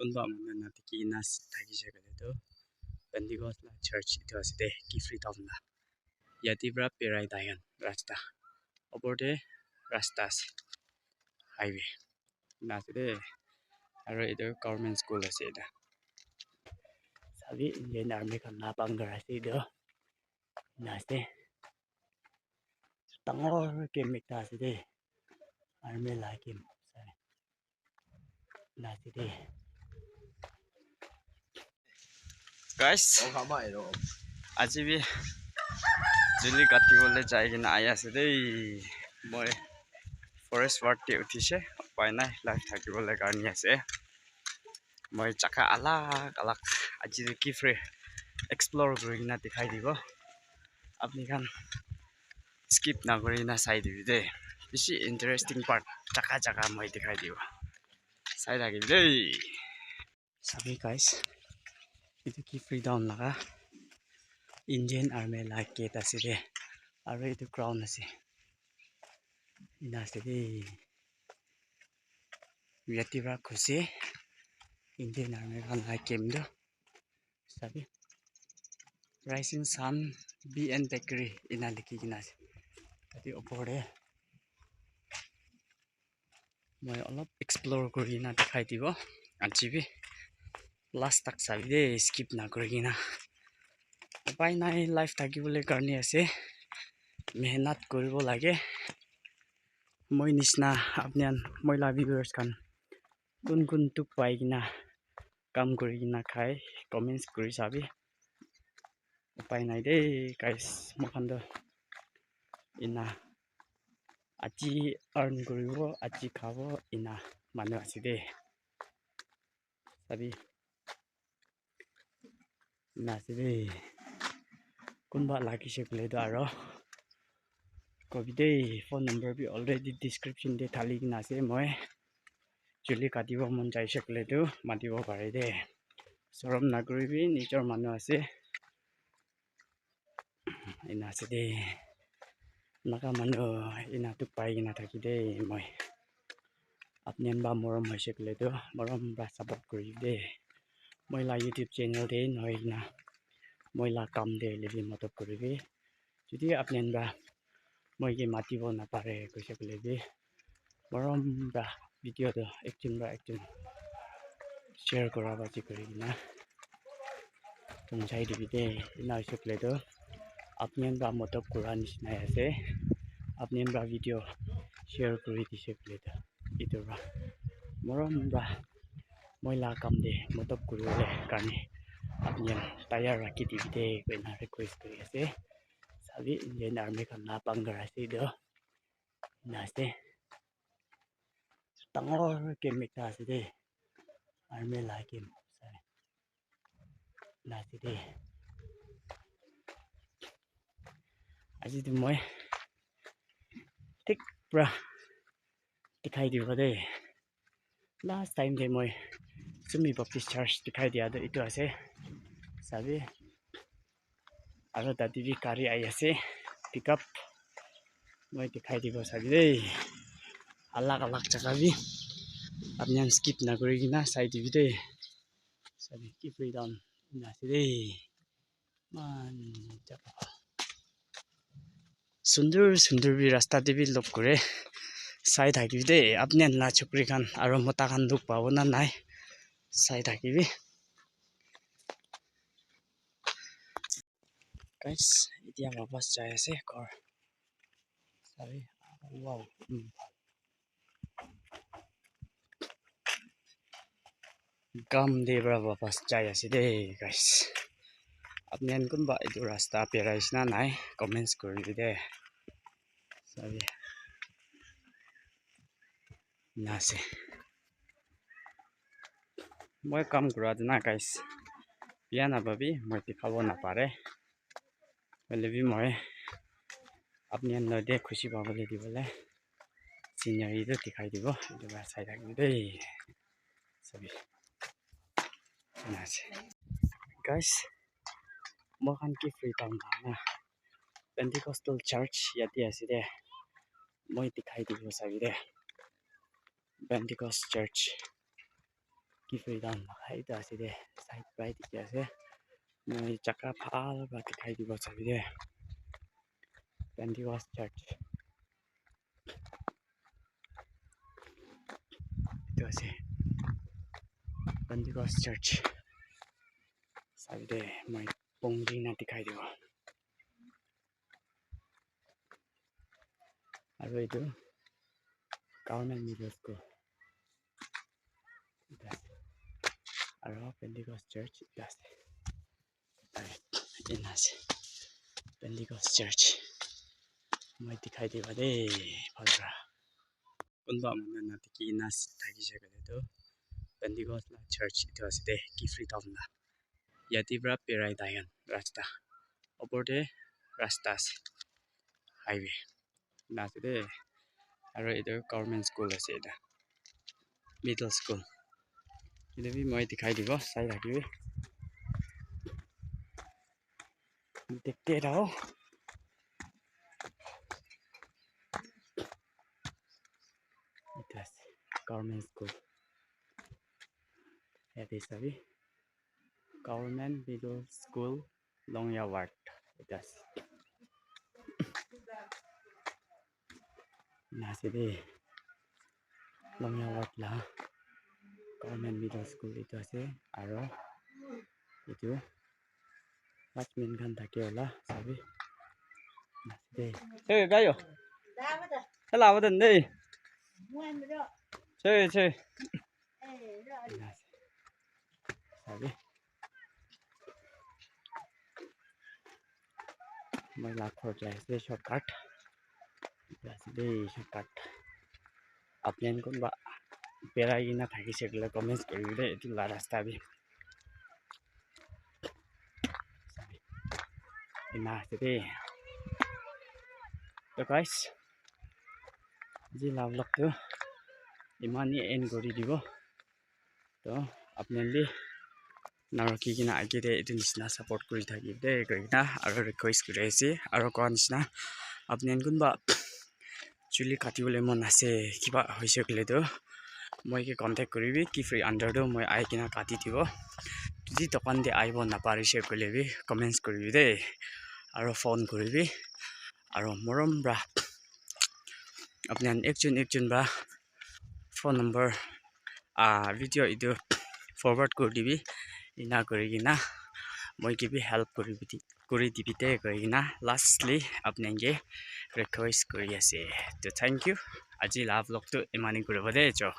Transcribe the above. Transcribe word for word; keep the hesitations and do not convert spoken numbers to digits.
Kunba manu na dikhi na thakishe koile tu Pentecost la church etu ase de, Kiphire town la. Yate pra birai tai khan rasta. Opor te rasta ase. Highway. Na ase de. Aro etu government school ase eta. Sabi Indian Army khan la bunker ase etu. Na ase. Dangor camp ekta ase de. Army la camp. Sabi. Na ase de. Guys, aji bi juli kati bole jai kena ahi ase de. Moi forest ward te uthise, upai nai, life thaki bole karne ase. Moi jaka alag alag aji de Kiphire explore kuri kena dikhai dibo. Apni khan skip na kuri kena sai dibi de. Bishi interesting part jaka jaka moi dikhai dibo. Sai thaki de. Sabi guys, etu Kiphire town laga Indian Army la gate ase de, aro etu ground ase, ena ase de, yate pra ghurise Indian Army khan la camp tu, sabi Rising Sun B N Bakery ena likhi kena ase, tate opor te. Moi olop explore kuri kena dikhai dibo. Aji bi last tak sabi de, skip na kuri kena. Upai nai, life thaki bole karne ase. Mehnat kuri bo lage. Moi nishina apni khan, moi la viewers khan kun kun dukh pai kena kam kuri kena khai, comments kuri sabi. Upai nai de guys, moikhan toh ena aji earn kuribo, aji khabo, ena manu ase de. Sabi, ena ase de. Kunba lagise koile toh aro kobi de, phone number bi already description te thali kena ase. Moi juli katibo mon jaise koile tu matibo pare de. Sorom nakuribi, nijor manu ase. Ena ase de. Naga manu ena tu pai kena thaki de moi. Apni khan ba morom hoise koile tu morom pra support kuri de. Moi la YouTube channel de nohoi kena moi la kam de hoile bi madad kuribi. Jodi apni khan pra moi ke matibo napare koise koile bi, morom pra video tu ekjon pra ekjon share kura ba ji kuri kena pahunchai dibi de. Ena hoise koile tu apni khan pra madad kura nishina ase. Apni khan pra video share kuri dise koile tu etu pra morom pra moi la kam de madad kuri bole karne apni khan tayar rakhi dibi de koina request kuri ase. Sabi Indian Army khan la bunker ase etu. Ena ase. Dangor camp ekta ase de. Army la camp. Ena ase de. Aji tu moi thik pra dikhai dibo de. Last time te moi Sumi Baptist Church dikhai dia tu etu ase. Sabi. Aro tate bi gari ahi ase. Pickup. Moi dikhai dibo sabi de. Alag alag jaga bi. Apni khan skip nakuri kena sai dibi de. Sabi ki freedom. Ena ase de. Man, jaka. Sundur sundur bi rasta te bi log kure. Sai thakibi de, apni khan la chukri khan aro mota khan dukh pabo na nai. Sai thakibi. Guys, etia wapas jai ase ghor. Sabi, wow. Mm. Kam te pra wapas jai ase de, guys. Apni khan kunba etu rasta birai ase na nai, comments kuri bi de. Sabi. Ena ase. Moi kam kura tu na, guys. Bia napabi, moi dikhabo napare. Hoile bi moi apni khan logote khushi pabole dibole scenery tu dikhai dibo. Etu para sai thakibi de. Sabi. Ena ase. Guys, moi khan ki free time pa na Pentecostal church yate ase de. Moi dikhai dibo sabi de. Pentecost Church. K Kiphire town laga etu ase de, side para dikhi ase. Moi jaga bhal para dikhai dibo sabi de. Pentecost Church. Etu ase Pentecost Church. Sabi de, moi pongji na dikhai dibo. Aru etu Government Middle School. Etu ase. Aru Pentecost Church etu ase. Ena ase. Pentecost Church. Moi dikhai dibo de, bhal para. Kunba manu na dikhi na thakishe koile tu Pentecost la church etu ase de, Kiphire town la. Yate para Perai Dayan rasta. Opor te rasta ase. Highway. Na ase de. Aru etu government school ase eta. Middle school. Etu bi moi dikhai dibo, sai thakibi. Dekhte raho. Etu ase government school. Yate sabi, Government Middle School, Longya Ward. Etu ase. Ena ase de. Longya Ward la Government Middle School etu ase. Aro etu watchman khan thake wala sabi. Ena ase de. Hey, gayo. Hello, awadan de. Hey, hey. Ena ase. Sabi. Moi la ghor jai ase shortcut. Etu ase de shortcut. Apni khan kunba berai kena thakishe koile comments kuribi de etu la rasta bi. Ena ase de. To guys, aji la vlog tu eman hi end kuri dibo. To apni khan bi narukhi kena age te etu nisina support kuri thakibi de koi kena aro request kuri ase. Aro koa nisina apni khan kunba chuli kati bole mon ase, kiba hoise koile tu moi ke contact kuribi, Kiphire under tu moi ahi kena kati dibo. Jodi dukan te ahibo naparishe koile bi comments kuribi de, aro phone kuribi, aro morom para apni khan ekjon ekjon para phone number, ah, video etu forward kuri dibi, ena kuri kena moi ke bi help kuri di-, kuri dibi de koi kena lastly apni khan ke request kuri ase. To thank you. Aji la vlog tu eman hi kuribo de cho.